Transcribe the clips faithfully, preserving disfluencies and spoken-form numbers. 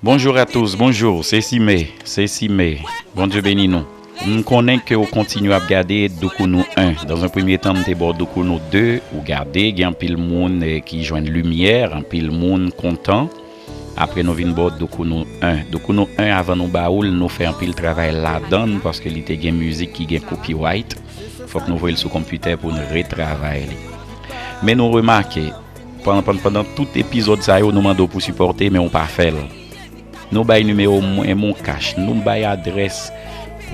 Bonjour à tous, bonjour, se Sime, se Sime. Bondye beni nou. M konnen ke w kontinye ap gade Doukounou en. Dans un premier temps, m te ba w Doukounou de, ou gade, gen anpil moun eh, ki jwenn limyè, anpil moun kontan. Apre nou vin ba w Doukounou en. Doukounou en, avan nou ba ou l, nou fè anpil travay ladan l, paske li te gen mizik ki gen copyright. Fòk nou voye l sou konpitè pou n retravay li. Men nou remake, pandan, pandan, pandan tout epizòd sa yo, nou mande w pou sipòte, men ou pa fè l. Nou bay nimewo mwen, Mon Cash, nou bay adrès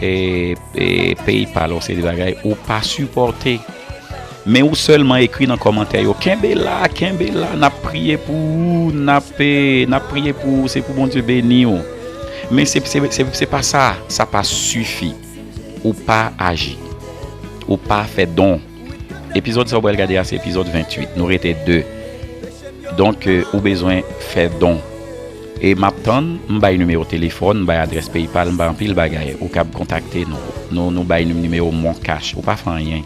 eh, eh, PayPal, yon seri de bagay, ou pa sipòte. Men ou sèlman ekri nan kòmantè yo, kenbe la, kenbe la, n ap priye pou ou, n ap, eh, n ap priye pou ou, se pou Bondye beni w. Men se, se, se, se pa sa, sa pa sifi. Ou pa aji. Ou pa fè don. Epizòd sa w pral gade a, se epizòd venntuit. Nou rete de. Donk, eh, ou bezwen fè don. E m ap tann, m bay nimewo telefòn, m bay adrès PayPal, m bay anpil bagay. Ou kab kontakte nou. Nou, nou bay nimewo Mon Cash. Ou pa fè anyen.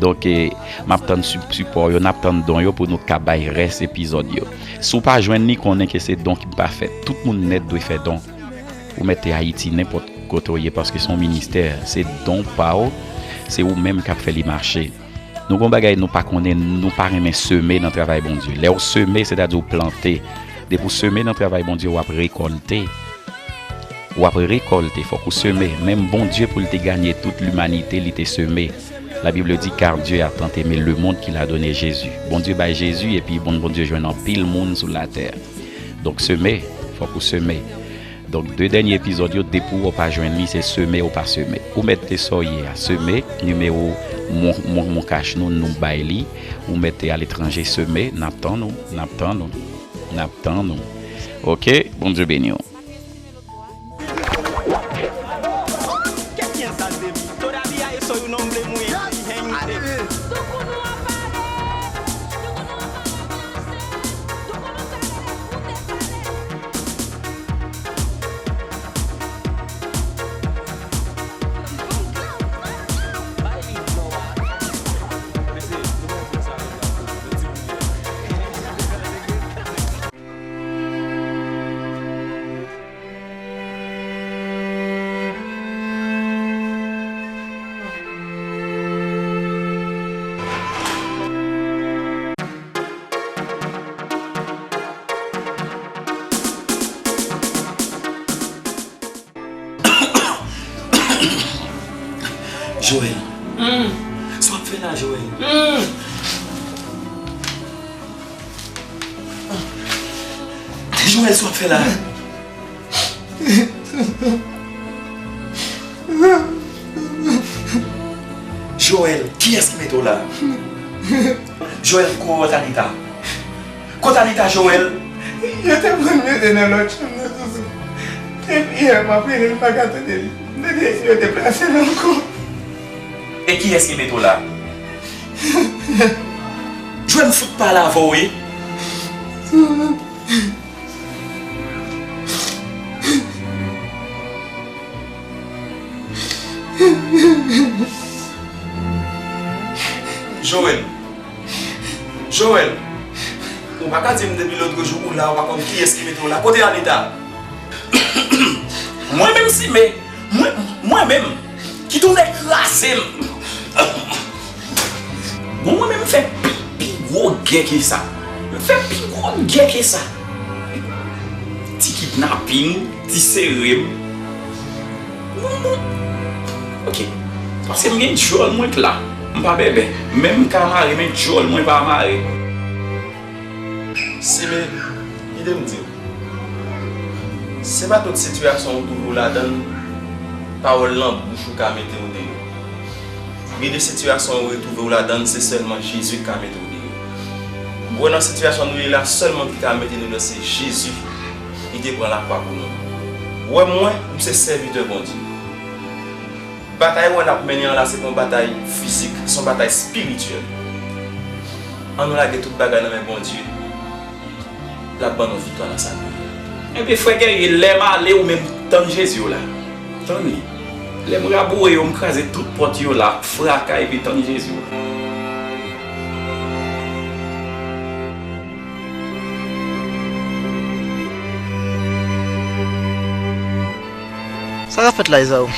Donk, eh, m ap tann sipò yo, n ap tann don yo pou nou ka bay rès epizòd yo. Si w pa jwenn li, konnen ke se don ki pa fèt. Tout moun nèt dwe fè don. Ou mèt te Ayiti, nenpòt kote w ye, paske se yon ministè, se don pa w, se ou menm k ap fè li mache. Nou gon bagay nou pa konnen, nou pa renmen seme nan travay Bondye. Lè w seme, sètadi w plante. Depi w seme nan travay Bondye, w ap rekòlte. W ap rekòlte, fòk ou seme. Menm Bondye, pou l te ganye tout limanite, li te seme. La Bible dit, car Dieu a tant aimé le monde qu'il a donné Jésus. Bondye bay Jezi, epi bon, Bondye jwenn anpil moun sou latè. Donk, seme, fòk ou seme. Donk, de dènye epizòd yo, depi w pa jwenn li, se seme ou pa seme. Ou mèt te sa w ye a, seme, nimewo Mon, Mon, Mon Cash nou, nou bay li. Ou mèt te aletranje, seme, n ap tann ou, n ap tann ou, n ap tann ou. Oke, Bondye beni w. Joël. Sa w ap fè la, Joël? Joël, sa w ap fè la? Joël, kiyès ki mete w la? Joël, kote Anita? Kote Anita, Joël? Yo te pran l mete nan lòt chanm nan, Zouzou. Depi yè m ap rele l, m pa ka tande l. M te deside deplase l ankò. E kiyès ki mete w la? Joël, m fout pale avè w, wi. Joël. Joël. Ou pa ka di m depi lòt jou ou la, ou pa konn kiyès ki mete w la. Kote Anita? Mwen menm, Sime, mwen, mwen menm, ki tounen kraze m. Bon, mwen menm, m fè pi, pi gwo gè ke sa. M fè pi gwo gè ke sa. Ti kidnaping, ti sere m. Non, non. Ok. Paske m gen djòl mwen k la. M pa bèbè. Menm m ka mare, men djòl mwen pa mare. Sime, kite m di w. Se pa tout sitiyasyon ou twouve w ladan l, pawòl nan bouch ou ka mete w deyò. Gen de sitiyasyon ou retwouve w ladan l, se sèlman Jezi k ka mete w deyò. Ou wè nan sitiyasyon nou ye la, sèl moun ki ka mete nou deyò se Jezi. Li te pran lakwa pou nou. Ou wè mwen, m se sèvitè Bondye. Batay ou wè n ap mennen an la, se pa yon batay fizik, se yon batay espirityèl. Ann nou lage tout bagay nan men Bondye. L ap ban nou viktwa nan sa nou ye. Ebyen, frè Guerrier, lè m ale, ou menm tann Jezi w la. Tann li. Lè m raboure yo, m kraze tout pòt yo la, fraka, epi tann Jezi w la. Sa k ap fèt la, Ezaou?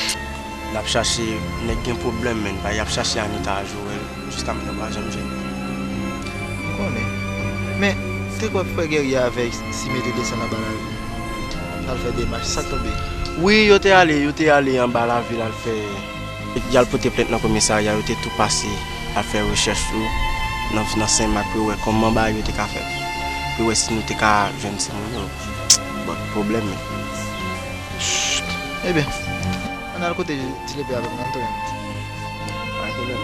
L ap chache, nèg gen pwoblèm, menn. Pa y ap chache Anita a Joel, jiska m pa janm jwenn. M konnen. Men, te kwè frè Guerrier avèk Sime te desann anba lavil al fè demach, sa k tonbe? Wi, yo te ale, yo te ale anba lavil al fè, y al pote plent nan komisarya, yo te tou pase al fè rechèch tou nan, nan Senmak pou yo wè kòman bagay yo te ka fèt. Pou yo wè si nou te ka jwenn timoun yo. Bon, pwoblèm, men. Ebyen, ann al kote Ti Lepè avèk mwen, ann tounen. Pa gen pwoblèm.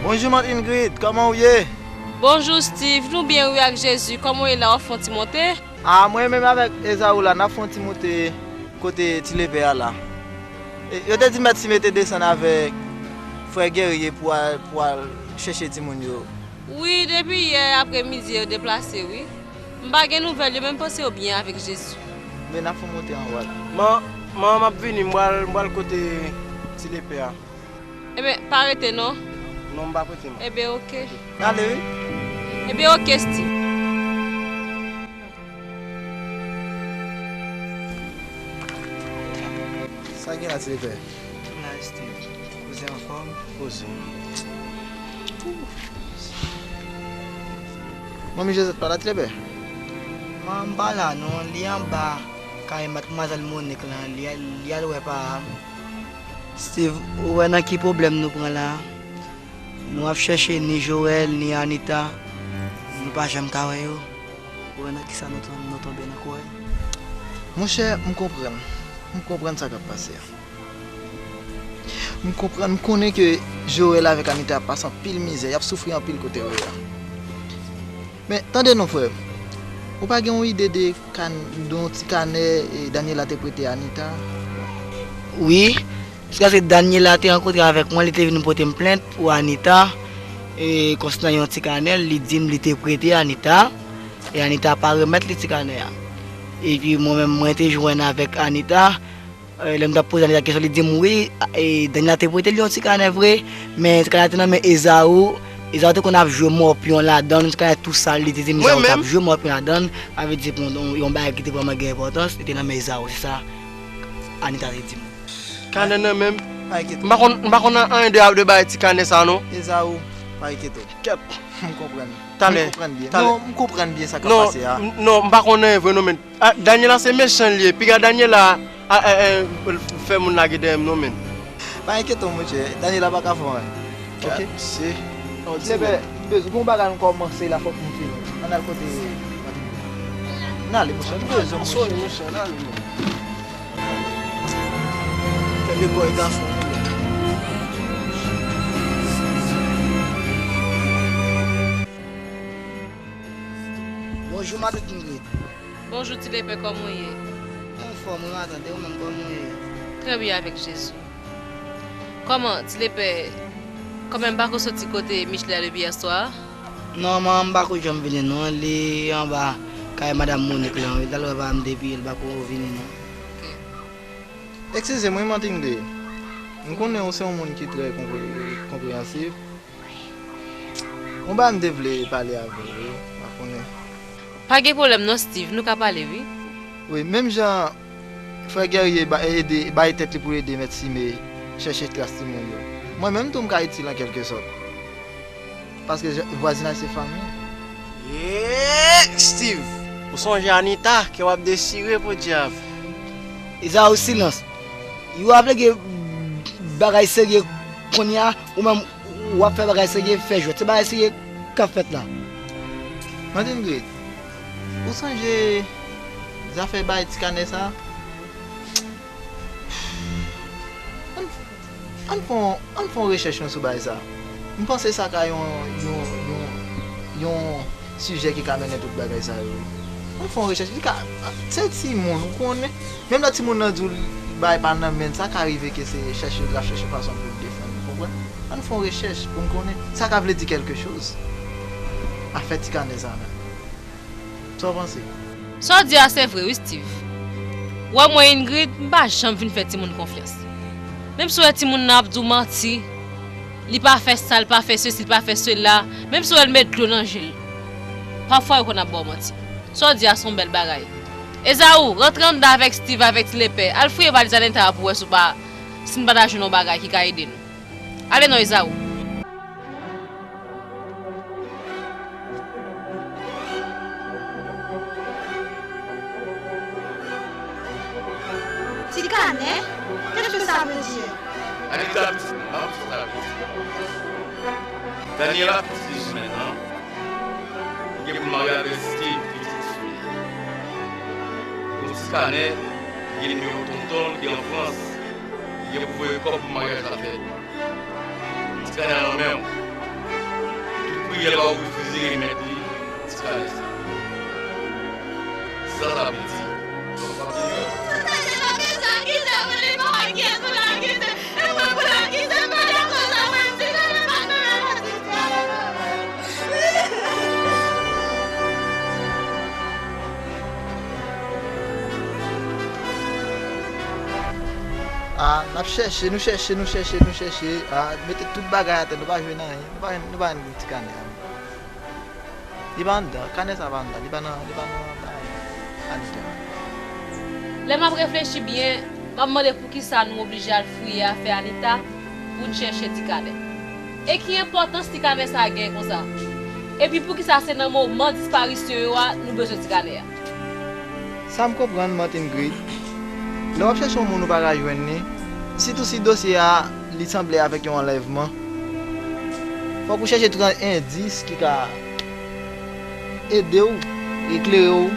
Bonjou, Mant Ingrid, kòman w ye? Bonjou, Steve. Nou byen, wi, ak Jezi. Kòman w ye la? W ap fè yon ti monte? A, mwen menm avèk Ezaou la, n ap fè yon ti monte kote Ti Lepè a la. E, yo te di Mèt Sime te desann avèk frè Guerrier pou al, pou al chèche timoun yo. Wi, depi yè apremidi yo deplase, wi. M pa gen nouvèl yo, men m panse yo byen avèk Jezi. Men n ap fè yon monte anwo a la. Man, man, m ap vini, m pral, m pral kote Ti Lepè a. Ebyen, pa rete non. Non, m p ap rete, man. Ebyen, oke. N ale, wi. Ebyen, oke, Steve. Sa gen la, Ti Lepè? La, Steve. Kouzen anfòm? Kouzen. Manmi Jozèt pa la, Ti Lepè? Manman pa la, non. Li anba kay madmwazèl Monik lan. Li al, li al wè pa a. Steve, ou wè nan ki pwoblèm nou pran la? Nou ap chèche ni Joel, ni Anita. Nou pa janm ka wè yo. Ou wè nan kisa nou ton-, nou tonbe nan kò yo? Monchè, m konprann. M konprann sa k ap pase a. M konprann, m konnen ke Joel avèk Anita ap pase anpil mizè, y ap soufri anpil kote yo ye a. Men, tande non, frè m. Ou pa gen yon ide de kan-, de yon ti kanè, e, Daniela te prete Anita? Wi, jiskaske Daniela te rankontre avèk mwen, li te vin pote m plent pou Anita. E, konsènan yon ti kanè, li di m li te prete Anita. E Anita pa remèt li ti kanè a. Epi mwen menm, mwen te jwenn avèk Anita. E, lè m t ap poze Anita kesyon, li di m wi, e, Daniela te prete li yon ti kanè vre, men ti kanè a te nan men Ezaou. Ezaou te konn ap jwe mòpyon ladan l, yon ti kanè tou sal, li te di m Ezaou t ap jwe mòpyon ladan l. Sa vle di se pou yon, yon bagay ki te vrèman gen enpòtans, li te nan men Ezaou, se sa Anita te di m. Kanè nan men m. M pa konn, m pa konn anyen de, de bagay ti kanè sa non. Ezaou, pa enkyete w. Kèt. M konprann. Talè. M konprann byen. Talè. Non, m konprann byen sa k ap pase a. Non, m, non, m pa konn anyen vre non, men. A, Daniela se mechan li ye. Piga Daniela a, a, a, fè moun lage dèyè m non, men. Pa enkyete w, monchè. Daniela pa ka fè w anyen. Oke? Se. Ti Lepè, m bezwen, gon bagay nou kòmanse la, fòk nou fini. Ann al kote. Ann ale, monchè. M bezwen w, monchè. Ann ale, men. Fè de kò e gason. Bonjou, matant Ingrid. Bonjou, Ti Lepè, kòman w ye? Anfòm, wi, matant, e ou menm, kòman w ye? Trè byen, avèk Jezi. Kòman, Ti Lepè, kòman m pa ko soti kote Michelet a depi yèswa a? Non, manman m pa ko janm vini, non. Li anba kay madanm Monik lan, wi. L t al wè pa m depi yè, l pa ko vini, non. Eskize m wi, Mant Ingrid. M konnen ou se yon moun ki trè konpre-, konpreyansiv. Yon bagay m te vle pale avè w, wi, pa konnen. Pa gen pwoblèm non, Steve, nou ka pale, wi. Wi, menm jan frè Guerrier ba-, ede, bay tèt li pou l ede Mèt Sime chèche tras timoun yo. Mwen menm tou, m ka itil an kèlkesòt. Paske je-, vwazinaj se fanmi. Yee, Steve, ou sonje Anita, kè w ap dechire, podyab. Ezaou, silans. Yo ap regle bagay serye kounye a, ou menm w ap fè bagay serye, fè jwèt. Se bagay serye k ap fèt la. Mant Ingrid, ou sonje zafè bay ti kanè sa? Ann, ann fè yon, ann fè yon rechèch nou sou bagay sa. M panse sa ka yon, yon, yon, yon sijè ki ka mennen tout bagay sa yo, wi. Ann fè yon rechèch. Li ka, se timoun, ou konnen. Menm lè timoun nan di w bagay pa nan men l, sa ka rive ke se chèche, l ap chèche fason pou l defann li, konprann? Ann fè yon rechèch pou n konnen sa ka vle di kèlke choz. Afè ti kanè sa menm. Sa w panse? Sa w di a se vre wi, Steve. Wè mwen, Ingrid, m pa janm vin fè timoun konfyans. Menm si w wè timoun nan ap di w manti, li pa fè sa, li pa fè sesi, li pa fè sela, menm si w wè l met dlo nan je l, pafwa yo konn ap ba w manti. Sa w di a se yon bèl bagay. Ezaou, rantre anndan avèk Steve, avèk Ti Lepè, al fouye valiz Anita a pou w wè si w pa, si n pa ta jwenn yon bagay ki ka ede nou. Ale non, Ezaou. Ti kanè? Qu'est-ce que ça veut dire? Anita pitit mwen, pa pou sa sa vle di. Daniela pitit li sou men nan. Li gen pou l marye avèk Steve pitit fi. Yon ti kanè, li gen nimewo tonton l ki an Frans. Li gen pou voye kòb pou maryaj la fèt. Ti kanè a nan men w. Tout priyè pa w refize remèt li ti kanè sa. Se sa sa vle di. A, n ap chèche, nou chèche, nou chèche, nou chèche. A, mete tout bagay atè, nou pa jwenn anyen. Nou pa, nou pa jwenn ti kanè a. Li pa anndan, kanè sa pa anndan, li pa nan, li pa nan bagay Anita. Lè m ap reflechi byen, m ap mande poukisa nou oblije al fouye afè Anita pou n chèche ti kanè. E ki enpòtans ti kanè sa a genyen konsa? Epi poukisa se nan moman disparisyon yo a nou bezwen ti kanè a? Sa m konprann, Martin Grid, lè w ap chèche yon moun ou pa ka jwenn li, sitou si dosye a li sanble avèk yon anlèvman, fòk ou chèche tout endis ki ka ede w, eklere w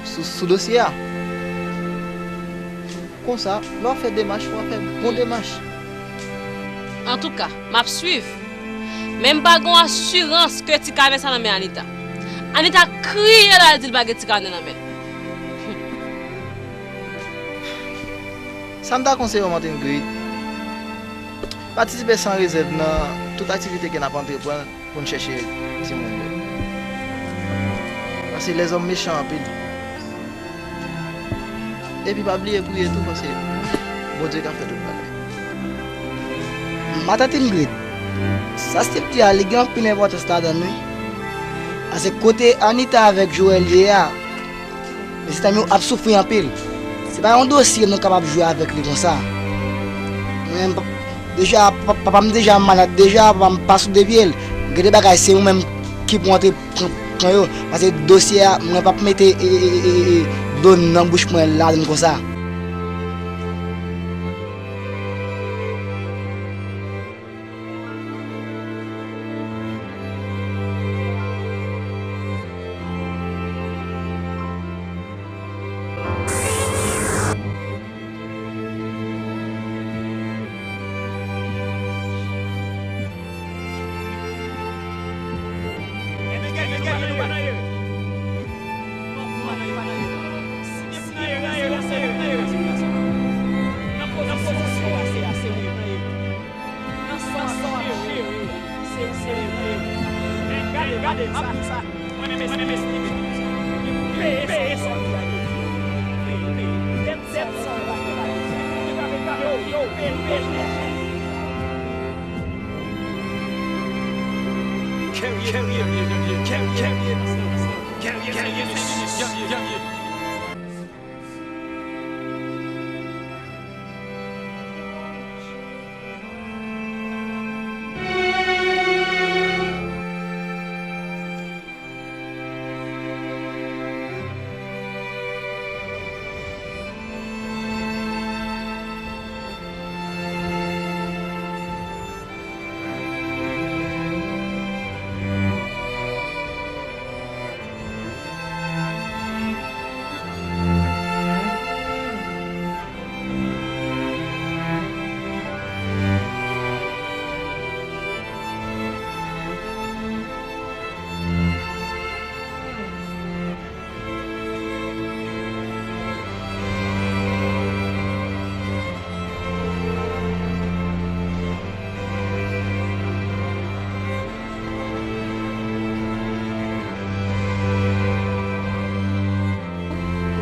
sou, sou dosye a. Konsa, lè w ap fè demach, w ap fè bon demach. Antouka, m ap swiv. Men m pa gen asirans ke ti kanè sa nan men Anita. Anita kriye lè l di l pa gen ti kanè nan men l. Sa m ta konseye w, Martin Grid, patisipe san rezèv nan tout aktivite ke n ap antreprann pou n chèche timoun yo. Paske lèzòm mechan anpil. Epi pa bliye priye tou, paske Bondye ka fè tout bagay. Matant Ingrid, sa Steve di a, li gen anpil enpòtans ladan l, wi. Paske kote Anita avèk Joel ye a, mesye tanmi w ap soufri anpil. Se pa yon dosye nou kapab jwe avèk li konsa. Mwen menm, deja, pa- papa m deja malad deja, papa m pa sou de pye l. Gen de bagay se ou menm ki pou antre pran, pran yo. Paske dosye a, mwen p ap mete, e, e, e, e, e, do nan bouch mwen ladan l konsa. Nan sa w ap jere, se, se, se, men gade, gade, m ap di sa. Mwen menm, mwen menm Steven, m peye sa w di a yo. Dèt, dèt sa w pa fè la yo. Yo, yo, peye, peye. Guerrier, guerrier, guerrier, guerrier, guerrier, guerrier, guerrier.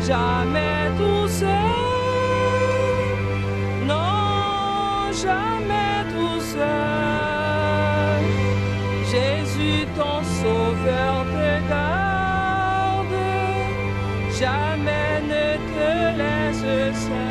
Jamais tout seul, non, Jamais tout seul, Jésus ton sauveur te garde, jamais ne te laisse seul.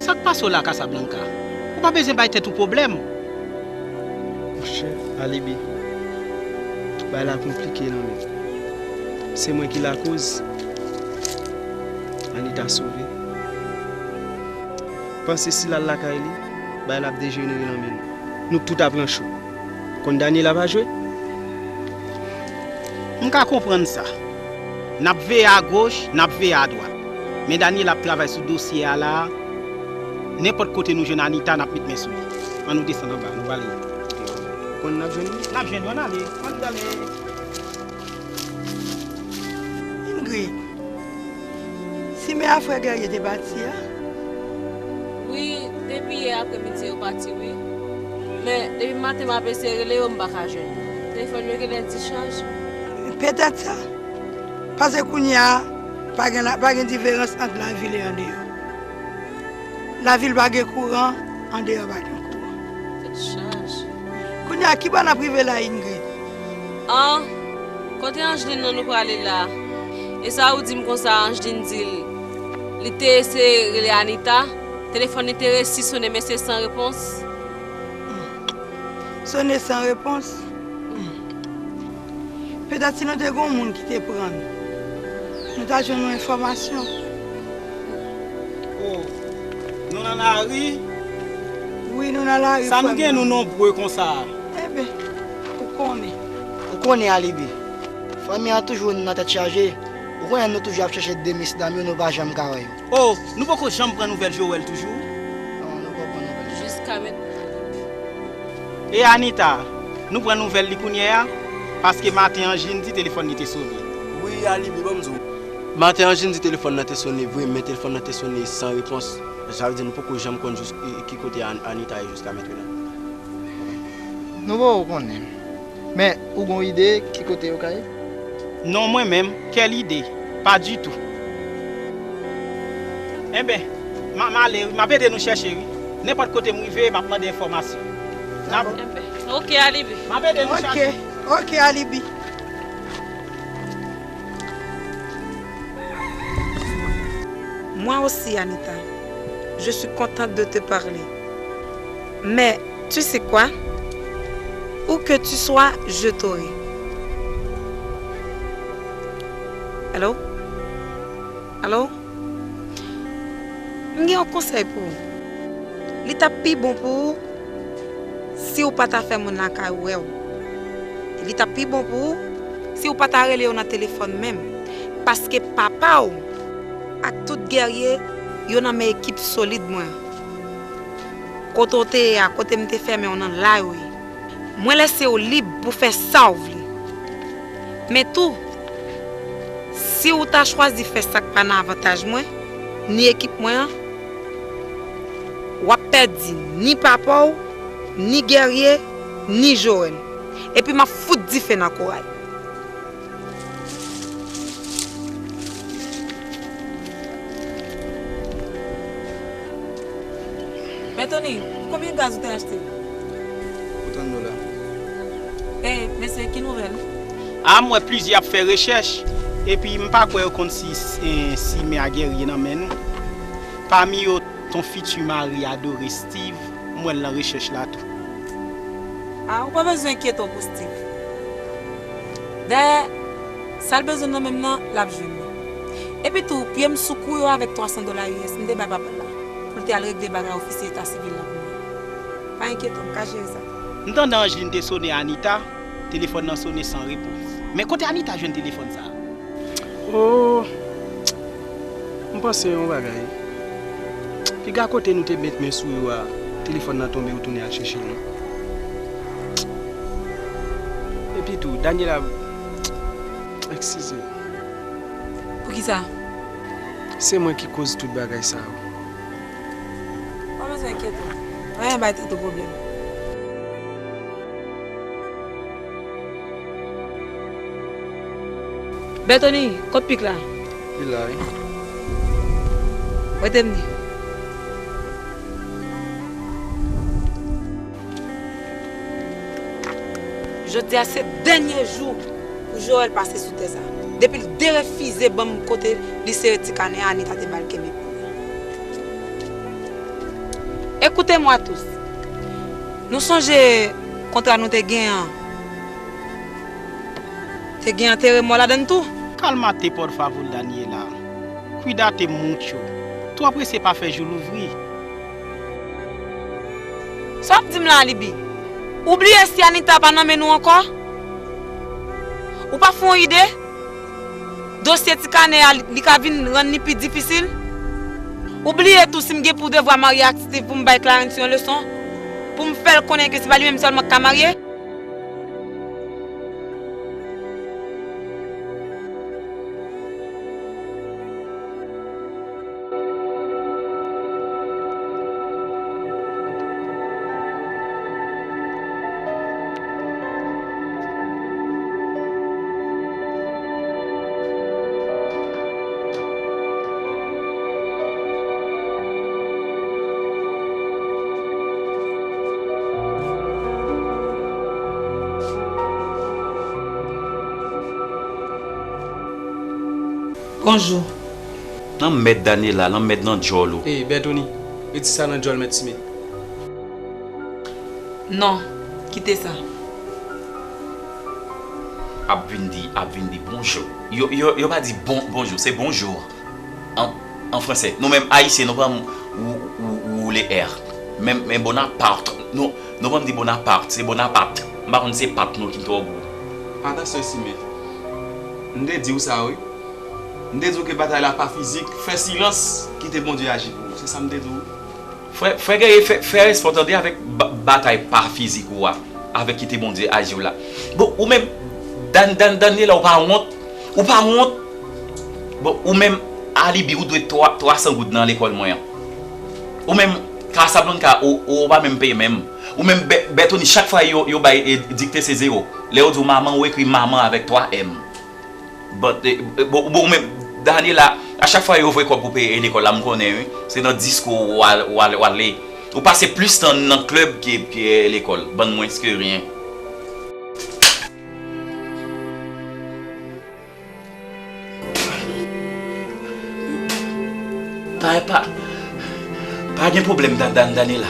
Sa k pase w la, Casablanca? Ou pa bezwen bay tèt ou pwoblèm. Monchè, Alibi, bagay la konplike nan men m. Se mwen ki lakoz. Anita sove. Panse si l al lakay li, bagay la ap dejenere nan men nou. Nou tout ap pran cho. Konn Daniela pa jwe? M ka konprann sa. N ap veye agoch, n ap veye adwat. Men Daniela ap travay sou dosye a la a. Nenpòt kote nou jwenn Anita, n ap met men sou li. Ann nou desann anba, nou prale. Konn n ap jwenn li? N ap jwenn li, ann ale. Ann ale. Ingrid, Sime a frè Guerrier te pati a? Wi, depi yè apremidi yo pati, wi. Men, depi maten m ap eseye rele yo, m pa ka jwenn yo. Telefòn yo genlè dichaj. Petèt sa. Paske kounye a, pa gen, pa gen diferans ant lavil e andeyò. Lavil pa gen kouran, andeyò pa gen kouran. Tèt chaje. Kounye a, ki bò n ap rive la, Ingrid? An, kote Angeline nan nou prale la? E sa ou di m konsa, Angeline di l, li te eseye rele Anita, telefòn li te resi sonnen, men se san repons. Sonnen san repons? Petèt si nou te gen yon moun ki te pran n, nou ta jwenn yon enfòmasyon. Oh, nou nan lari? Wi, nou nan lari, frè m. Sa nou gen nou nonbre konsa a? Enben, ou konnen. Ou konnen, Alibi. Fanmi an toujou nan tèt chaje. Ou konnen nou toujou ap chèche de mesyedam yo, nou pa janm ka wè yo. Oh, nou poko janm pran nouvèl Joel toujou? Non, nou poko pran nouvèl. Jiska mentnan. E Anita, nou pran nouvèl li kounye a? Paske maten Angeline di telefòn li te sonnen. Wi, Alibi, ban m di w. Maten Angeline di telefòn nan te sonnen vre, men telefòn nan te sonnen san repons. Sa vle di nou poko janm konn jis, e, ki kote An-, Anita ye jiska mentnan. Nou poko konnen. Men, ou gon ide ki kote yo ka ye? Non, mwen menm, kèl ide? Pa ditou. Enben, m a, m ale wi, m ap ede nou chèche wi. Nenpòt kote m rive, m ap mande enfòmasyon. N ap... Enben, oke, Alibi. M ap ede nou chache. Oke, oke, Alibi. Moi aussi, Anita, je suis contente de te parler. Mais tu sais quoi? Où que tu sois, je t'aurai. Allô? Allô? M gen yon konsèy pou ou. Li t ap pi bon pou ou si w pa ta fè moun lakay ou wè w. E li t ap pi bon pou ou si w pa ta rele yo nan telefòn menm. Paske papa w ak tout Guerrier yo nan men ekip solid mwen an. Kote w te ye a, kote m te fèmen w nan la yo ye. Mwen lese w lib pou fè sa w vle. Men tou, si w ta chwazi fè sa k pa nan avantaj mwen, ni ekip mwen an, w ap pèdi ni papa w, ni Guerrier, ni Joel. Epi m ap fout dife nan koray. Men Tony, konbyen gaz ou te achte? Pou trant dola. E, mesye, ki nouvèl? A, m wè plizyè ap fè rechèch, epi m pa kwè yo konn si, si, si men a Guerrier nan men nou. Pami yo, ton fiti mari adore Steve, m wè l nan rechèch la tou. A, ou pa bezwen enkyete w pou Steve. Dayè, sa l bezwen nan men m nan, l ap jwenn li. Epi tou, pye m sou kou yo avèk twa san dola U S m te bay papa l la, pou l te al regle bagay ofisye eta sivil la pou mwen. Pa enkyete w, m ka jere sa. M tande Angeline te sone Anita, telefòn nan sone san repons. Men kote Anita jwenn telefòn sa a? Oh, m panse yon bagay. Piga kote nou te met men sou yo a, Telefòn nan tonbe, ou tounen al chèche l non. Epi tou, Daniela, eskize m. Poukisa? Se mwen ki koz tout bagay sa yo. Pa bezwen enkyete w. Anyen bay tèt ou pwoblèm. Bètoni, kot Pik la? Li la, wi. Rete m di. Jodi a se dènye jou pou Joel pase sou tè sa. Depi l derefize ban m kote li sere ti kanè a, Anita te ba l kenbe pou li. Écoutez-moi tous. Nou sonje kontra nou te gen an? Te gen antere mò ladann tou. Cálmate, por favor, Daniela. Cuídate mucho. Twò prese pa fè jou louvri. Sa w ap di m la, Alibi? Ou bliye si Anita pa nan men nou ankò? Ou pa fè yon ide? Dosye ti kanè a, li ka vin rann li pi difisil? Ou bliye tou si m gen pou devwa marye ak Steve pou m bay Clarence yon leson? Pou m fè l konnen ke se pa li menm sèlman k ka marye? Bonjou. Lanmèd Daniela, lanmèd nan djòl ou. Ey, Bètoni, retire sa nan djòl mèt Sime. Non, kite sa. Ap vin di, ap vin di bonjou. Yo, yo, yo pa di bon, bonjou, se bonjour. An, an fransè. Nou menm Ayisyen, nou pa ou, ou, ou le R. Men, men Bonaparte. Nou, nou pa di Bonaparte, se Bonaparte. M pa konn se pat nou ki twò gwo. Atansyon, Sime. M te di w sa, wi. M te di w ke batay la pa fizik. Fè silans, kite Bondye aji pou ou. Se sa m te di w. Frè, frè Guerrier, fè, fè respè w tande avèk ba-, batay pa fizik ou a, avèk kite Bondye aji w la. Bon, ou menm, Dan, Dan, Daniela, ou pa wont? Ou pa wont? Bon, ou menm, Alibi, ou dwe twa, twa san goud nan lekòl mwen an. Ou menm, Casablanca, ou, ou pa menm peye menm. Ou menm, Bè-, Bètoni, chak fwa yo, yo bay, e, dikte se zewo. Lè yo di w manman, ou ekri maman avèk twa M. But, eh, eh, bon, bon, ou menm, Daniela, a chak fwa yo voye kòb pou peye lekòl la, m konnen, wi. Se nan disko w al, w al, w ale. Ou pase plis tan nan klèb ke, ke lekòl. Bann mwens ke ryen. Pa, pa, pa gen pwoblèm, Dan, Dan, Daniela.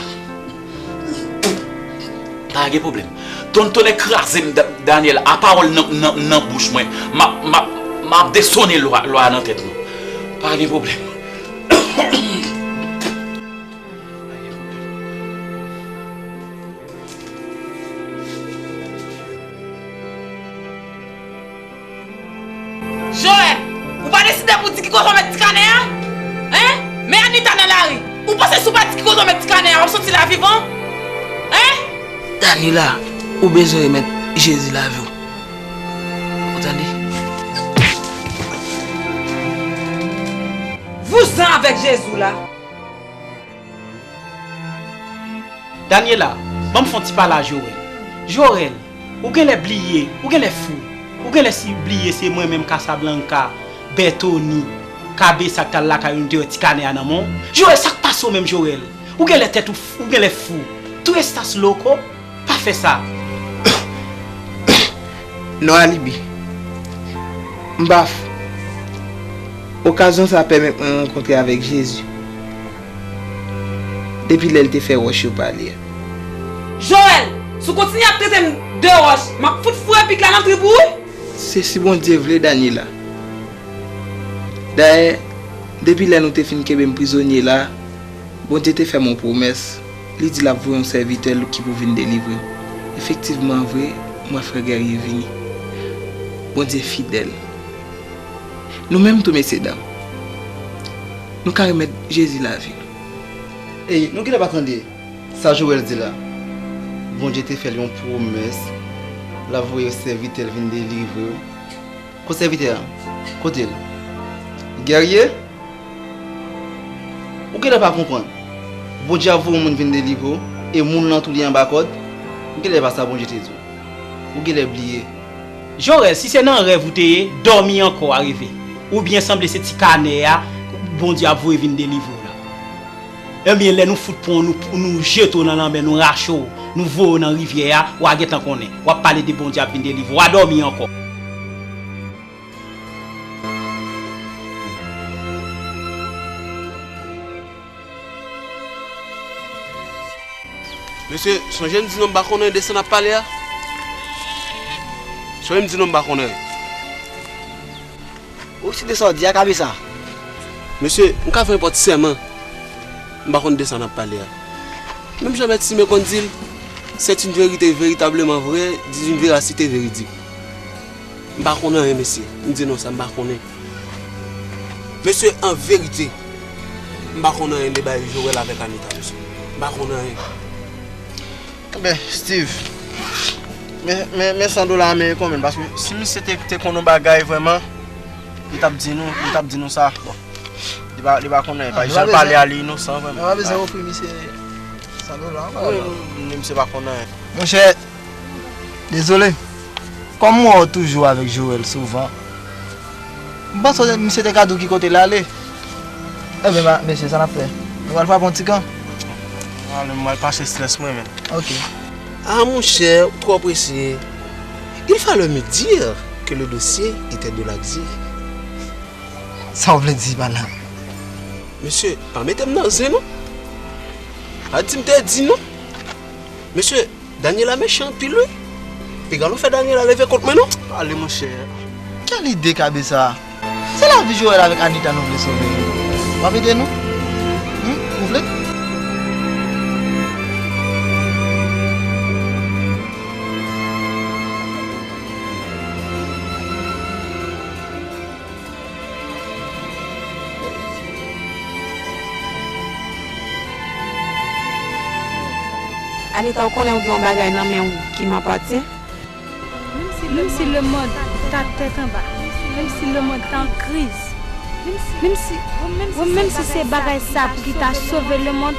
Pa gen pwoblèm. Ton, tonnè kraze m, Da-, Daniel, a pawòl nan, nan, nan bouch mwen. M ap, m ap, m ap desone lwa, lwa nan tèt nou. Pa gen pwoblèm. Joel, ou pa deside pou di ki kote w met ti kanè a? Hein? Men Anita nan lari. Ou panse si w pa di ki kote w met ti kanè a, w ap soti la vivan? Hein? Daniela, ou bezwen remèt Jezi lavi w. Ou tande? Vouzan avèk Jezi w la. Daniela, ban m fè yon ti pale a Joel. Joel, ou genlè bliye, ou genlè fou. Ou genlè si bliye se mwen menm Casablanca, Bertony, Kabesa k t al lakay ou, nou te wè ti kanè a nan men w. Joel, sa k pase w menm, Joel? Ou genlè tèt ou f-, ou genlè fou. Tú estás loco? Pa fè sa. Non, Alibi. M pa fou. Okazyon sa a pèmèt mwen rankontre avèk Jezi. Depi lè l te fè wòch yo pale a. Joel, si w kontinye ap trete m de wòch, m ap fout foure pik la nan trip ou, wi! Se si Bondye vle, Daniela. Dayè, depi lè nou te fin kenbe m prizonye la, Bondye te fè m yon pwomès. Li di l ap voye yon sèvitè l ki pou vin delivre m. Efektivman vre, m wè frè Guerrier vini. Bondye fidèl. Nou menm tou, mesyedam, nou ka remèt Jezi lavi nou. Ey, nou genlè pa tande. Sa Joel di la? Bondye te fè l yon pwomès, l ap voye sèvitè l vin delivre w. Kot sèvitè a? Kote l? Guerrier? Ou genlè pa konprann. Bondye ap voye yon moun vin delivre w, e moun nan tou li anba kòd. Ou genlè pa sa Bondye te di w. Ou genlè bliye. Jorèl, si se nan rèv ou te ye, dòmi ankò a reve. Oubyen sanble se ti kanè a Bondye ap voye vin delivre w la. Ebyen, lè nou fout pran w, nou, nou jete w nan lanmè, nou rache w, nou voye w nan rivyè a, w a gentan konnen. W ap pale de Bondye ap vin delivre w, w a dòmi ankò. Mesye, sonje m di nou m pa konnen de sa n ap pale a? Sonje m di nou m pa konnen. Ou si de sa w di a, Kabesa? Mesye, m ka fè nenpòt sèman. M pa konn de sa n ap pale a. Menm Jan Bèt Simen konn di l, c'est une vérité véritablement vraie, d'une véracité véridique. M pa konn anyen, mesye. M di nou sa, m pa konnen. Mesye, an verite, m pa konn anyen de bagay Joel avèk Anita, mesye. M pa konn anyen. Enben, Steve, men, men, men san dola a, men konbyen l? Paske si misye te, te konn yon bagay vrèman, li t ap di nou, li t ap di nou sa. Bon, li pa, li pa konn anyen. Ah, pa, jan l pale a, li inosan vrèman. Nou pa bezwen ofri misye san dola ankò. Wi, non, misye pa konn anyen. Monchè, dezole. Kòm m wè w toujou avèk Joel souvan, m panse misye te ka di w ki kote l ale. Enben, ma, mesye, sa n ap fè? Nou pral frape yon ti kan? Ale, m pral pase estrès mwen menm. Ok. Ah, monchè, ou twò prese. Il fallait me dire que le dossier était de l'A D I. Sa w vle di pa la? Mesye, pa mete m nan zen non. Pa di m te di non. Mesye, Daniela mechan anpil wi. Piga nou fè Daniela leve kont mwen non. Pale monchè. Kèl ide Kabesa? Se lavi Joel avèk Anita nou vle sove. W ap ede nou? Hmm? Ou vle? Anita, ou konnen ou gen yon bagay nan men w ki m apatyen. Menm si lemonn ta tèt anba, menm si lemonn ta an kriz, menm si, menm si se bagay sa pou ki ta sove lemonn,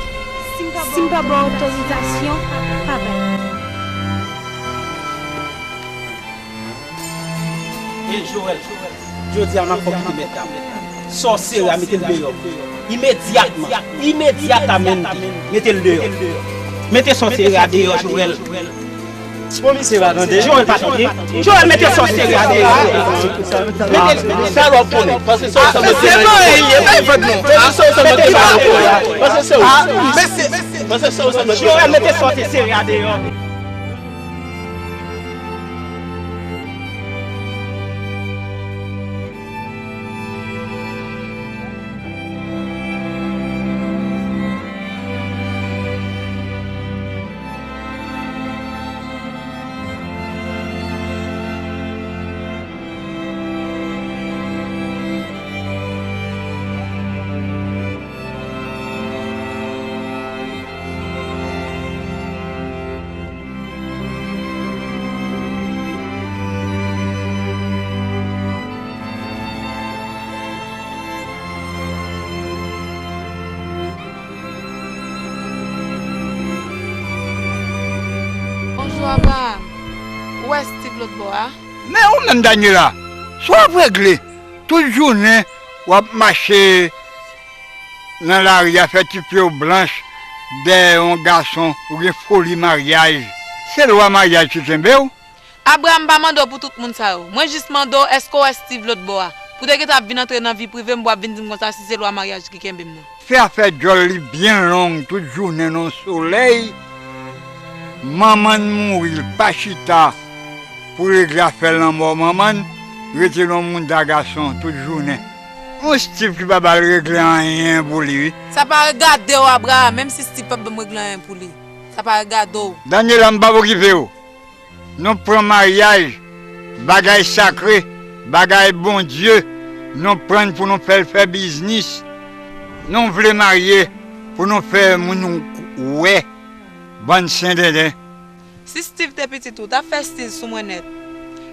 si m pa ba w otorizasyon, pa bay. E Joel, jodi a m ap fè w kite mèt la. Sòseri a, mete l deyò. Imedyatman. Imedyatamente. Mete l deyò. Mete sòseri a deyò, Joel. Bon, misye pa tande. Joel pa tande. Joel, mete sòseri a deyò. Mete l. Sa w ap konnen. Paske sa w sanble se manyen l ye, bay vant non. Paske sa w sanble se manyen l ye. Paske sa w. Paske sa w sanble se manyen l ye. Joel, mete sòseri a deyò. Bonjou, Abraham. Ou wè Steve lòt bò a? Men ou menm, Daniela, sa w ap regle? Tout jounen, w ap mache nan lari a, fè ti pye w blanch dèyè yon gason, ou gen foli maryaj. Se lwa maryaj ki kenbe w? Abraham, m pa mande w pou tout moun sa yo. Mwen jis mande w, èske w wè Steve lòt bò a? Pou te gentan ap vin antre nan vi prive m, pou w ap vin di m konsa si se lwa maryaj ki kenbe m nan. Fè afè djòl li byen long tout jounen nan solèy. Manman n mouri, l pa chita pou regle afè lanmò manman n, rete nan mouda gason tout jounen. Yon Steve ki pa ba l regle anyen pou li, wi. Sa pa regade w, Abraham, menm si Steve pa ban m regle anyen pou li. Sa pa regade w. Daniela, m p ap okipe w. Nou pran maryaj, bagay sakre, bagay Bondye, nou pran l pou nou fè l fè biznis. Nou vle marye pou nou fè moun wè. Bann sendenden. Si Steve te pitit ou, w t ap fè stil sou mwen nèt.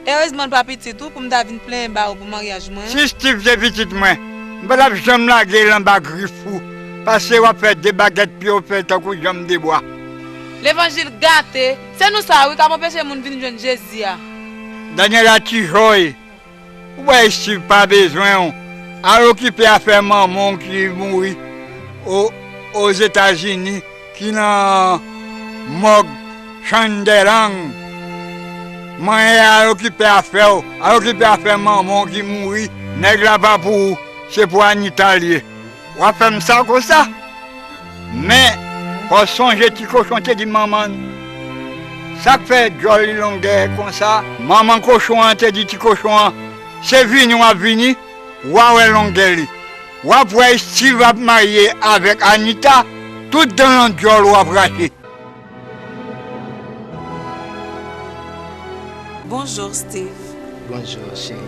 Erezman l pa pitit ou pou m ta vin plenyen ba ou pou maryaj mwen. Si Steve te pitit mwen, m pa t ap janm lage l anba grif ou, paske w ap fè de bagèt pye w fè tankou janm de bwa. Levanjil gate, se nou sa wi k ap anpeche moun vin jwenn Jezi a. Daniela Tijoy, ou wè Steve pa bezwen w. Al okipe afè manman w ki mouri o Ozetazini, ki nan mòg Chandelang. Manyen, al okipe afè w, al okipe afè manman w ki mouri. Nèg la pa pou ou, se pou Anita l ye. W ap fè m sa konsa? Men, fò w sonje ti kochon te di manman l. Sa k fè djòl li longè konsa? Manman kochon an te di ti kochon an, se vini w ap vini, w a wè longè li. W ap wè Steve ap marye avèk Anita, tout dan djòl ou ap rache. Bonjou, Steve. Bonjou, cheri.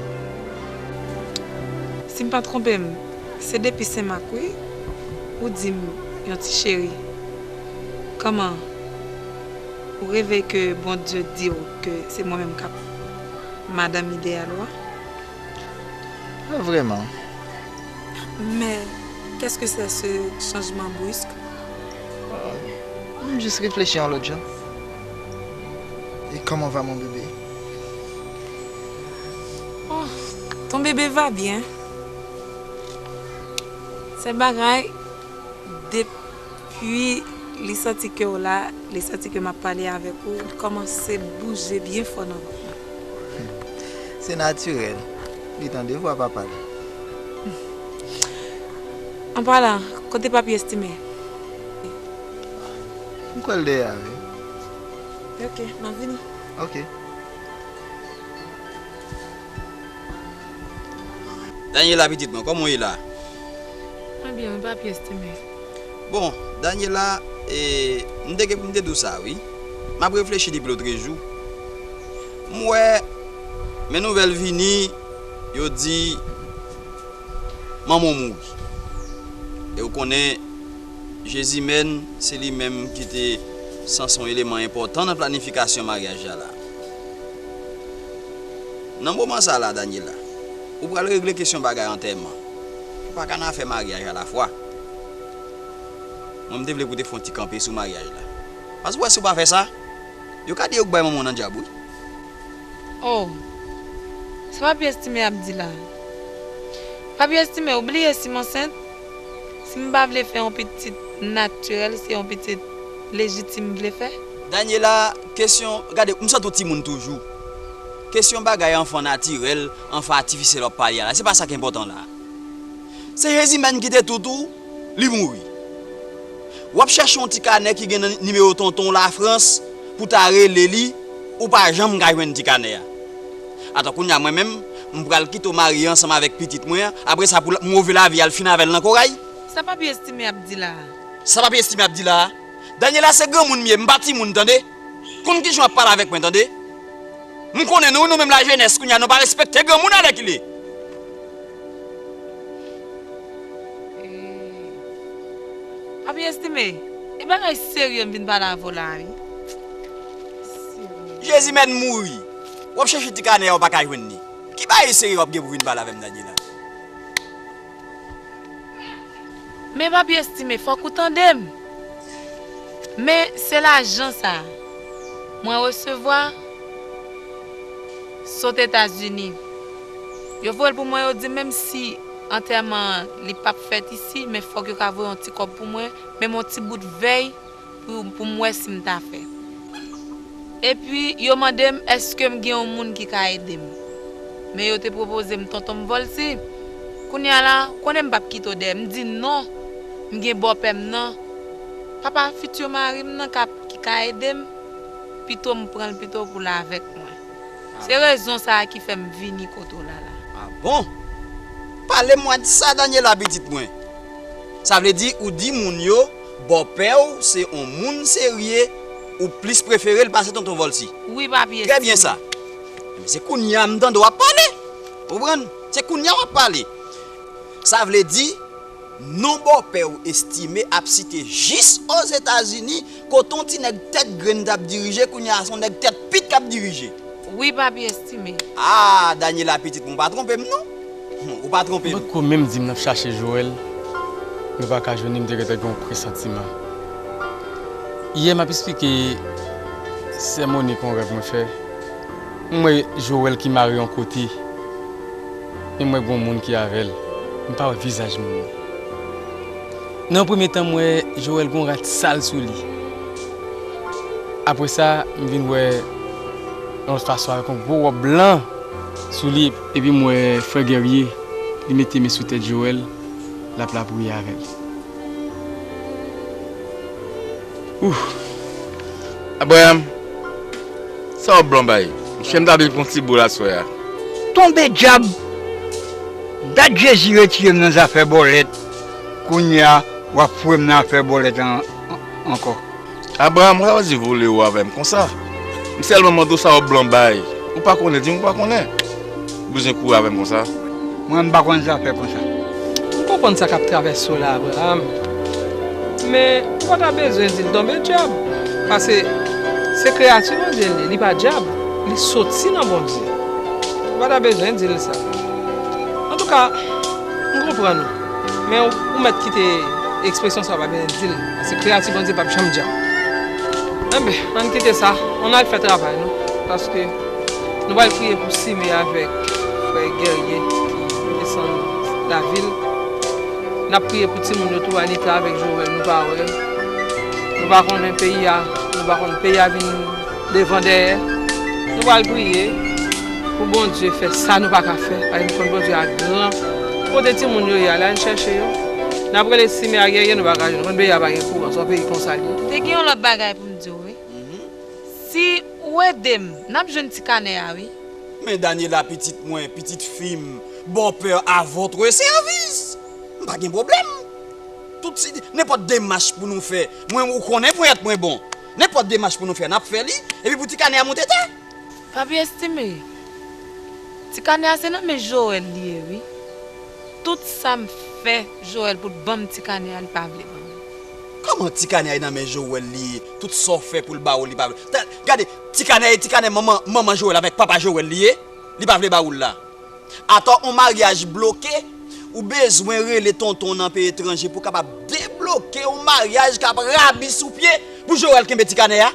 Si m pa twonpe m, se depi Senmak wi, ou di m yon ti cheri. Kòman? Ou reve ke Bondye di w ke se mwen menm k ap madanm ideyal ou a? Pa vrèman. Mais qu'est-ce que c'est ce changement brusque? M jis reflechi yon lòt jan. Et comment va mon bébé? Oh, ton bébé va bien. Se bagay, depi li santi ke w la, li santi ke m ap pale avèk ou, li kòmanse bouje byen fò nan vant mwen. Se natirèl. Li tande vwa papa l. An palan, kote papi Estime? M kwè l dèyè a wi. Ok, m ap vini. Ok. Daniela pitit mwen, kòman w ye la? Mwen byen wi papi Estime. Bon, Daniela, e, m te gen pou m te di w sa wi. M ap reflechi depi lotrejou. M wè, men nouvèl vini, yo di manman w mouri. E w konnen, Jezimèn, se li menm ki te sanse yon eleman enpòtan nan planifikasyon maryaj la la. Nan moman sa la, Daniela, ou pral regle kesyon bagay antèman. Ou pa ka nan afè maryaj alafwa. Mwen, m te vle pou w te fè yon ti kanpe sou maryaj la. Paske w wè, si w pa fè sa, yo ka di yo k bay manman w nan dyab wi. Oh, sa papi Estime ap di la. Papi Estime, ou bliye si m ansent? Si m pa vle fè yon pitit natirèl, se yon pitit lejitim m vle fè? Daniela, kesyon, gade, m santi w timoun toujou. Kesyon bagay anfan natirèl, anfan atifisyèl w ap pale a la, se pa sa k enpòtan la. Se Jezimèn ki te tout ou, li mouri. W ap chèche yon ti kanè ki gen nan nimewo tonton w Lafrans pou w ta rele li, ou pa janm ka jwenn ti kanè a. Atan kounye a mwen menm, m pral kite w marye ansanm avèk pitit mwen an, apre sa pou move lavi al fin avè l nan koray. Sa papi Estime ap di la a? Sa papi Estime ap di la a? Daniela, se granmoun m ye, m pa timoun tande. Konn kijan w ap pale avèk mwen tande. M konnen nou, nou menm lajenès kounye a nou pa respekte granmoun alèkile. Papi Estime, e bagay serye m vin pale avè w la a wi. Jezimèn mouri. W ap chèche ti kanè a w pa ka jwenn li. Ki bagay serye w ap gen pou vin pale avè m Daniela? Men papi Estime, fòk ou tande m. Men se lajan sa a mwen resevwa sot Etazini. Yo voye l pou mwen, yo di menm si antèman an li p ap fèt isi, men fòk yo ka voye yon ti kòb pou mwen, menm yon ti bout vèy pou, pou m wè si m ta fè. Epi yo mande m èske m gen yon moun ki ka ede m. Men yo te pwopoze m tonton m Volcy. Kounye a la, ou konnen m p ap kite w dèyè. M di non, m gen bòpè m nan. Papa fiti mari m nan k ap, ki ka ede m. Pito m pran l pito pou l avèk mwen. Se rezon sa a ki fè m vini kote w la la. A bon? Pale m mwa di sa Daniela pitit mwen. Sa vle di ou di moun yo bòpè w se on moun serye, ou plis prefere l pase tonton Volcy. Wi papi Estime. Trè byen sa. Ebyen se kounye a m tande w ap pale. Ou konprann? Se kounye a w ap pale. Sa vle di Non bòpè w Estime ap site jis Ozetazini, kote yon ti nèg tèt grenn t ap dirije, kounye a se yon nèg tèt pit k ap dirije. Wi, Papi Estime. Ah, Daniela pitit mwen, ou pa twonpe m non. Ou pa twonpe m. Banco menm di m n ap chache Joel, nou pa ka jwenn li, m te gentan gen yon presantiman. Yè m ap esplike sè Monique yon rèv mwen fè. M wè Joel ki mare yon kote. Men m wè gon moun ki avè l. M pa wè vizaj moun nan. Nan yon premye tan, m wè Joel gon rad sal sou li. Apre sa, m vin wè yon lòt fason avèk yon gwo wòb blan sou li. Epi m wè frè Guerrier, li mete men sou tèt Joel, l ap lapriyè avè l. Ouf! Abraham, sa w blan bay? Monchè, m ta vin pran ti boul aswè a. Tonbe dyab! Dat Jezi retire m nan zafè bòlèt, kounye a w ap foure m nan afè bòlèt an, an, ankò. Abraham, sa w di vole ou avè m konsa? M sèlman mande w sa w blan bay. Ou pa konnen, di m ou pa konnen. Ou bezwen kouri avè m konsa? Mwen, m pa konn zafè konsa. M konprann sa k ap travèse w la, Abraham. Men, ou pa ta bezwen di l tonbe dyab. Paske se kreyati Bondye l ye, li pa dyab. Li soti nan Bondye. Ou pa ta bezwen di l sa. Antouka, m konprann ou. Men ou, ou mèt kite ekspresyon sa a, w pa bezwen di l. Paske kreyati Bondye p ap janm dyab. Enben, ann kite sa. Ann al fè travay nou. Paske nou pral priye pou Sime avèk frè Guerrier ki desann lavil. N ap priye pou timoun yo tou, Anita avèk Joel, nou pa wè. Nou pa konnen peyi a, nou pa konn peyi a vin devan dèyè. Nou pral priye pou Bondye fè sa nou pa ka fè, paske nou konn Bondye a gran. Kote timoun yo ye a, al chèche yo. N ap rele Sime a Guerrier, nou pa ka jwenn. Nou konn peyi a pa gen kouran, se yon peyi konsa l ye. Te gen yon lòt bagay pou m di w, wi. Si ou ede m, n ap jwenn ti kanè a, wi. Men Daniela, pitit mwen, pitit fi m, bòpè a votre sèvis. M pa gen pwoblèm. Tout si, nenpòt demach pou nou fè, mwen, ou konnen ponyèt mwen bon. Nenpòt demach pou nou fè, n ap fè li. Epi pou ti kanè a monte tè. Papi Estime, ti kanè a se nan men Joel li ye, wi. Tout sa m fè Joel pou l ban m ti kanè a, li pa vle ban m. Kòman ti kanè a nan men Joel li ye? Tout sa w fè pou l ba w, li pa vle. Tan, gade, ti kanè, ti kanè manman, manman Joel avèk papa Joel li ye, li pa vle ba w l la. Atò, on maryaj bloke, ou bezwen rele tonton nan peyi etranje pou kapab debloke on maryaj k ap rabi sou pye pou Joel kenbe ti kanè a.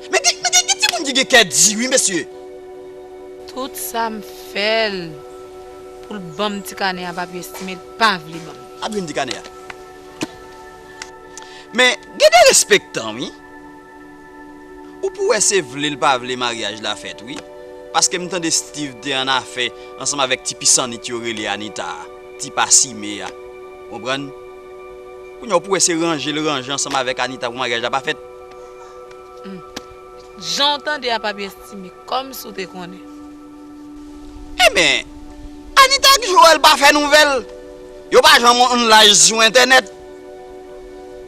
Men gen, men gen, gen timoun ki gen kè di, wi, mesye. Tout sa m fè l pou l ban m ti kanè a, Papi Estime, l pa vle ban m. Ap jwenn ti kanè a. Men, gen de respektan, wi. Ou pou wè se vle l pa vle maryaj la fèt, wi. Paske m tande Steve te annafè ansanm avèk ti pisannit yo rele Anita a, ti pa Sime a. Konprann? Kounye a ou pou wè se ranje l ranje ansanm avèk Anita pou maryaj la pa fèt. Hmm. Jan w tande a, Papi Estime, kòmsi w te konnen. Enben, Anita ak Joel pa fè nouvèl. Yo pa janm on laj sou entènèt.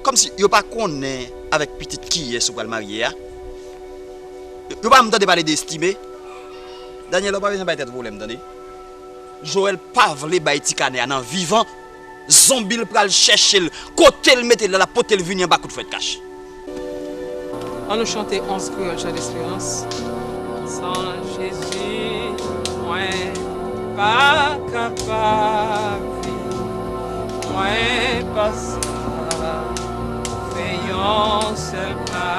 Kòmsi yo pa konnen avèk pitit kiyès ou pral marye a. Yo, yo pa janm tande pale de Estime. Daniela, ou pa bezwen bay tèt ou pwoblèm, tande. Joel pa vle bay ti kanè a nan vivan. Zonbi l pral chèche l. Kote l mete l la, l ap pote l vini anba kout fwèt kach. An nou chante onz kreyòl, Chan Desperans. San Jezi, mwen pa kapab viv. Mwen pa sa fè yon sèl pa.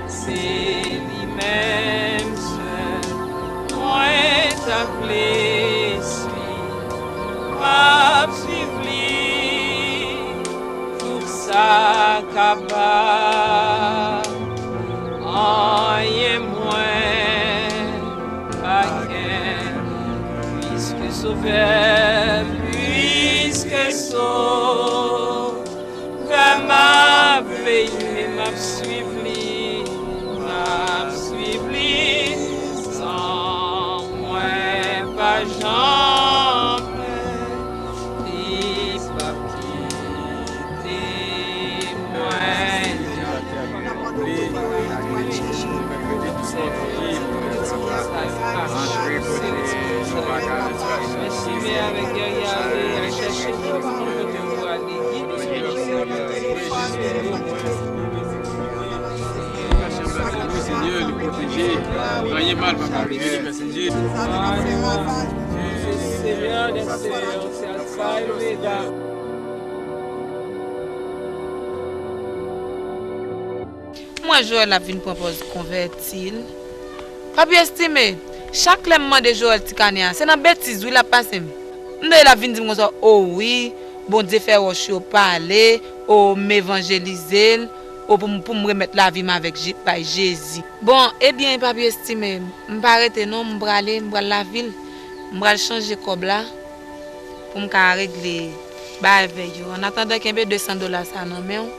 Se li menm sèl mwen ta vle swiv. M ap swiv li. Tout sa ka ba, anyen mwen pa gen. Piske Sovè, piske Sovè m ap veye, m ap swiv li, m ap swiv li, san mwen pa janm pè, li p ap kite mwen. Mèsi, men avèk Guerrier ale, al chèche Anyen mal pa ka rive li, men se Jezi. Senyè dè senyè, se Alfa e Omega. M wè Joël ap vin pran pòz konvèti l. Papi Estime, chak lè m mande Joël ti kanè a, se nan betiz wi l ap pase m. M tande l ap vin di m konsa, o wi, Bondye fè wòch yo pale, o m evanjelize l, o pou m, pou m remèt lavi m avèk Je-, bay Jezi. Bon, ebyen, Papi Estime, m pa rete non, m prale, m pral lavil, m pral chanje kòb la. Pou m ka regle bagay vèy yo. Annatandan, kenbe de san dola sa nan men w.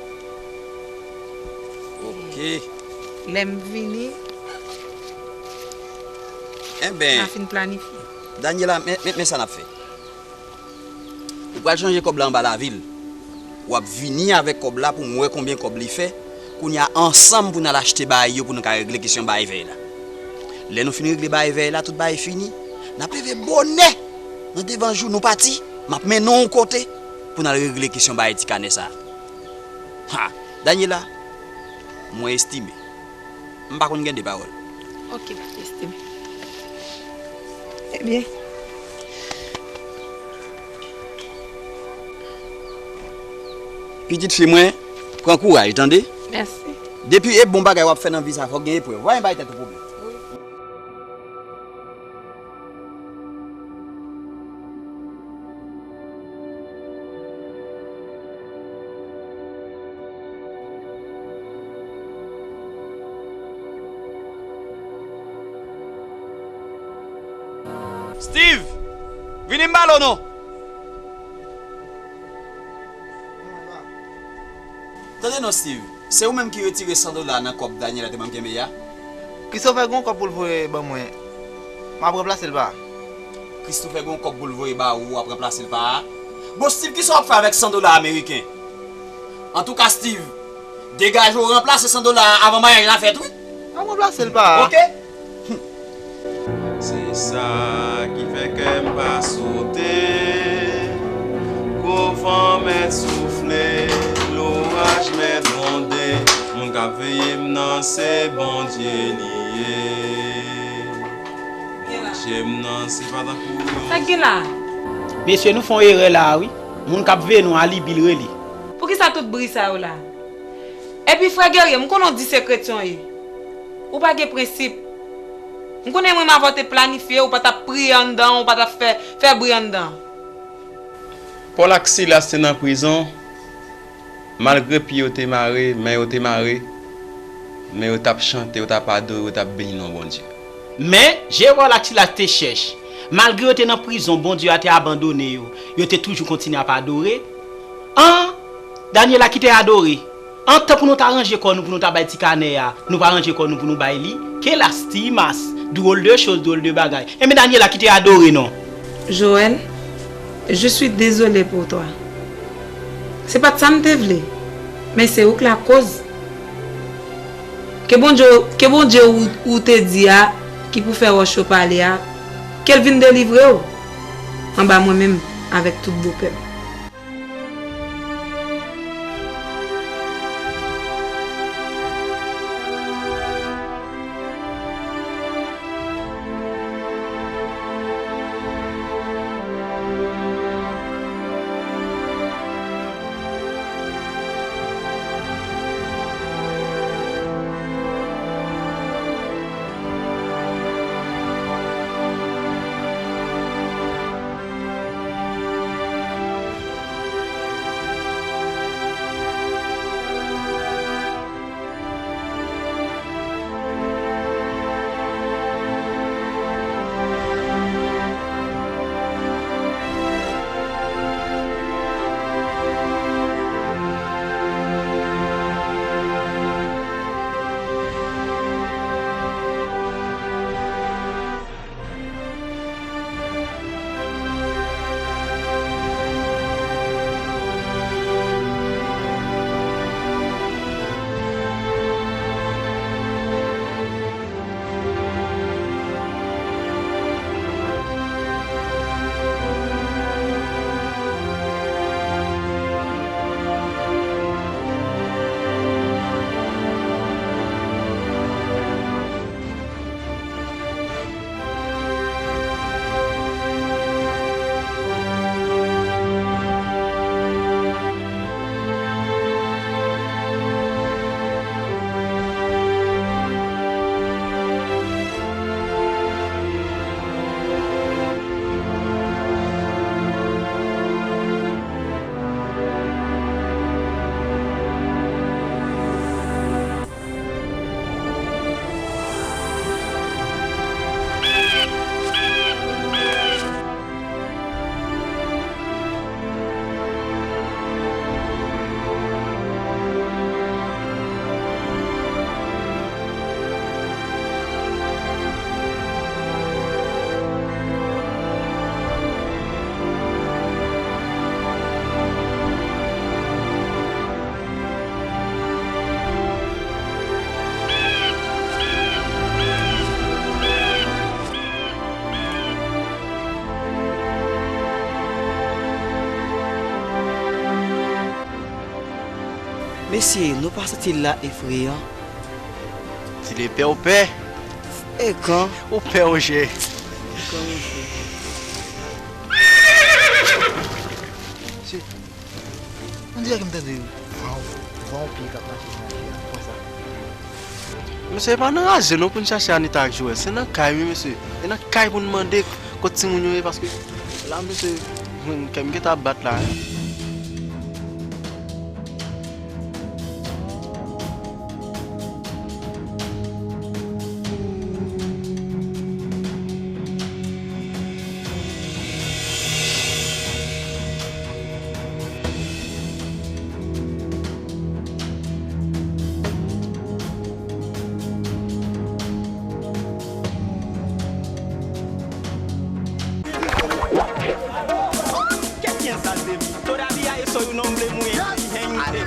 Ok. Lè m vini, enben, n a fin planifye. Daniela, men, men, men sa n ap fè. Ou pral chanje kòb la anba lavil. W ap vini avèk kòb la pou m wè konbyen kòb li fè. Kounye a, ansanm pou n al achte bagay yo pou nou ka regle kesyon bagay vèy la. Lè nou fin regle bagay vèy la, tout bagay fini, n ap leve bonè nan devan jou nou pati. M ap mennen w yon kote pou n al regle kesyon bagay ti kanè sa a. Ha! Daniela, mwen Estime. M pa konn gen de pawòl. Ok, Papi Estime. Ebyen. Pitit fi mwen, pran kouraj, tande? Mèsi. Depi e bon bagay w ap fè nan vi sa, fòk gen eprèv. W a bay tèt ou pwoblèm. Steve! Vini m balo non! Tande non, Steve. Se ou menm ki retire san dola nan kòb Daniela te ban m kenbe a? Christopher gen yon kòb pou l voye ban mwen. M ap ranplase l pa. Christopher gen yon kòb pou l voye ba ou, w ap ranplase l pa a? Bon, Steve, kisa w ap fè avèk san dola ameriken? Antouka, Steve, degaje w ranplase san dola a avan maryaj la fèt, wi. M ap ranplase l pa a. Ok? Se sa ki fè kè m pa sote. Gwo van mèt soufle, loraj mèt gwonde. Moun k ap veye m nan se Bondye li ye. Bondye m nan se pa tankou yon... Sa k gen la? Mesye, nou fè yon erè la a, wi. Moun k ap veye nou a, Libi l rele. Poukisa tout bri sa yo la? Epi, frè Guerrier, m konnen w di se kretyen w ye. Ou pa gen prensip. M konnen mwen m avè w te planifye, ou pa t ap priye anndan, ou pa t ap fè, fè bri anndan. Pòl ak Silas te nan prizon, malgre pye yo te mare, men yo te mare, men yo t ap chante, yo t ap adore, yo t ap beni non Bondye. Men, je Pòl ak Silas te chèch. Malgre yo te nan prizon, Bondye a te abandone yo, yo te toujou kontinye ap adore. An, Daniela kite adore. Antan pou nou ta ranje kò nou, pou nou ta bay ti kanè a, nou pa ranje kò nou pou nou bay li. Qué lastimas! Drôle de chose, drôle de bagay. Enben, Daniela kite adore non. Joël, je suis désolée pour toi. Se pa t sa m te vle, men se ou k lakoz. Ke Bondye, ke Bondye ou, ou te di a, ki pou fè wòch yo pale a, ke l vin delivre w anba mwen menm avèk tout bopè m. Mesye, nou pa santi l la efreyan? Di l epè, ou pè? Frekan. Ou pè, monchè. Frekan, monchè. Mesye, on dirè ke m tande van, van yon pye k ap mache nan pye a, konsa. Mesye, e pa nan raze non pou n chache Anita ak Joel. Se nan kay wi, mesye. E nan kay pou n mande kot timoun yo ye, paske la, mesye, hmm, kè m gentan ap bat la, hein. Todavía soy un hombre muy exigente.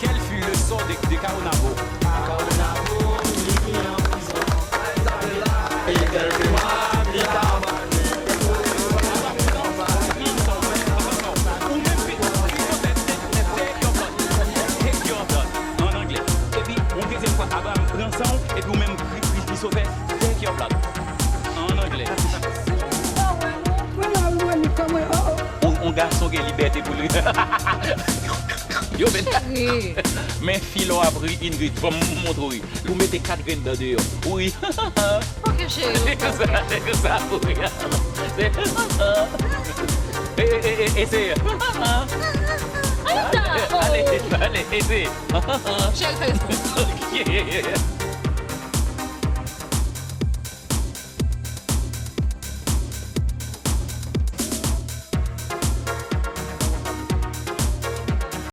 Quel fut le sort de, de Caonabo? Ou menm, Christopher, take, take your blood. Take your blood. An anglè. Epi, yon dezyèm fwa, Abraham pran san w, epi ou menm, Chri-, Chri-, Christopher, take your blood. An anglè. Yon, yon gason gen libète pou li. Yo, men, men filon ap ri, Ingrid, fò m montre w ri. Ou mete kat grenn dan deyò. Ou ri. Ok, cheri. Se konsa, se konsa pou ri. Se, e, e, e, e, eseye. Anita! Ale, ale, eseye. Cheri, fè. Ok.